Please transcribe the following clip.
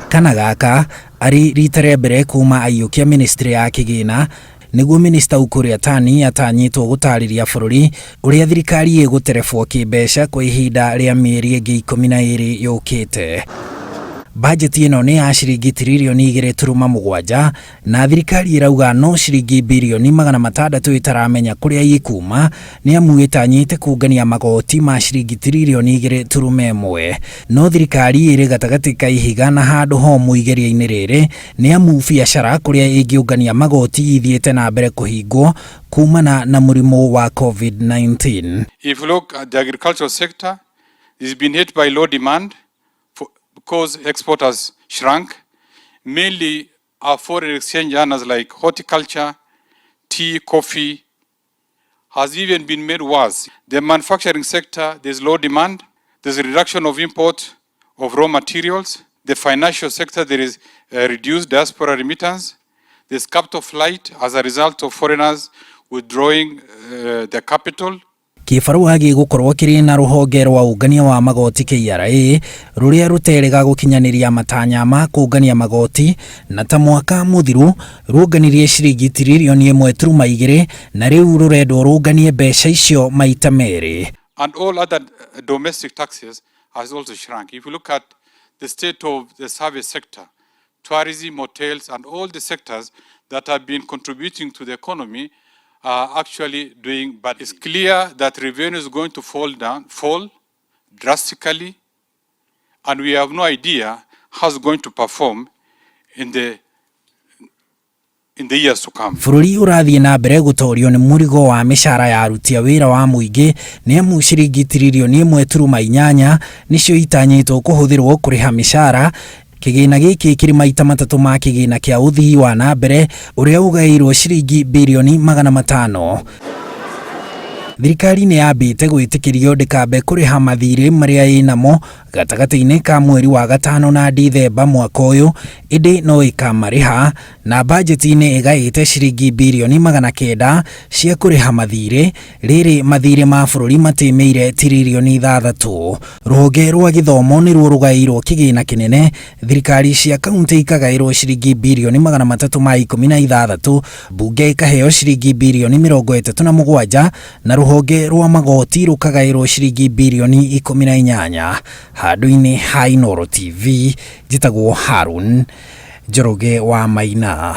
Kana gaka arĩ rita rĩa mbere kuma aiyũkia ministry ya kĩgĩna nĩguo minista Ukur Yatani atanyĩtwo gũtarĩria bũrũri ũrĩa thirikari ĩgũterebwo kĩmbeca kwa ihinda rĩa mĩeri ĩngĩ 12 yũkĩte. Bajeti ĩno nĩ ya ciringi tiririoni 2.7 na thirikari ĩrauga no ciringi birioni 600 ĩtaramenya kũrĩa ikuma nĩ amu ĩtanyĩte kũngania magoti ma ciringi tiririoni 2.1. No thirikari ĩrĩ gatagatĩ ka ihiga na handũ homũ igeria-inĩ rĩrĩ nĩ amu biacara kũrĩa ĩngĩũngania magoti ithiĩte na mbere kũhingwo kumana na mũrimũ wa COVID-19. If you look at the agricultural sector, it's been hit by low demand because export has shrunk. Mainly our foreign exchange earners like horticulture, tea, coffee, has even been made worse. The manufacturing sector, there's low demand, there's a reduction of import of raw materials. The financial sector, there is reduced diaspora remittance. There's capital flight as a result of foreigners withdrawing their capital. Kĩbarũa gĩgũkorwo kĩrĩ na rũhonge rwa ũngania wa magoti KRA rũrĩa rũterega gũkinyanĩria matanya ma kũngania magoti na ta mwaka mũthiru ruonganirie ciringi tiririoni 1.2 na rĩu rũrendwo rũnganie mbeca icio maita merĩ. And all other domestic taxes has also shrunk. If you look at the state of the service sector, tourism, hotels, and all the sectors that have been contributing to the economy are actually doing bad. It's clear that revenue is going to fall drastically, and we have no idea how it's going to perform in the years to come. Bũrũri ũrathiĩ na mbere gũtorio nĩ mũrigo wa mĩcara ya aruti a wĩra wa mũingĩ nĩ amu ciringi tiririoni 1.8 nĩcio itanyĩtwo kũhũthĩrwo kũrĩha mĩcara. Kĩgĩna gĩkĩ kĩrĩ maita matatũ ma kĩgĩna kĩa ũthii wa na mbere ũrĩa ũgaĩirwo ciringi birioni 500. Thirikari nĩ yambĩte gwĩtĩkĩrio ndĩkambe kũrĩha mathirĩ marĩa ĩnamo gatagatĩ-inĩ ka mweri wa gatano na Dithemba mwaka ũyũ, ĩndĩ no ĩkamarĩha na bajeti-inĩ ĩgaĩte ciringi birioni 900 cia kũrĩha mathirĩ. Rĩrĩ mathirĩ ma bũrũri matĩmĩire tiririoni 6. Rũhonge rwa gĩthomo nĩruo rũgaĩirwo kĩgĩna kĩnene, thirikari cia kaunti ikagaĩrwo ciringi birioni 316, mbunge ĩkaheo ciringi birioni 37 na rũhonge rwa magoti rũkagaĩrwo ciringi birioni 18. Handũ-inĩ ha Inooro TV, njĩtagwo Harun Njoroge wa Maina.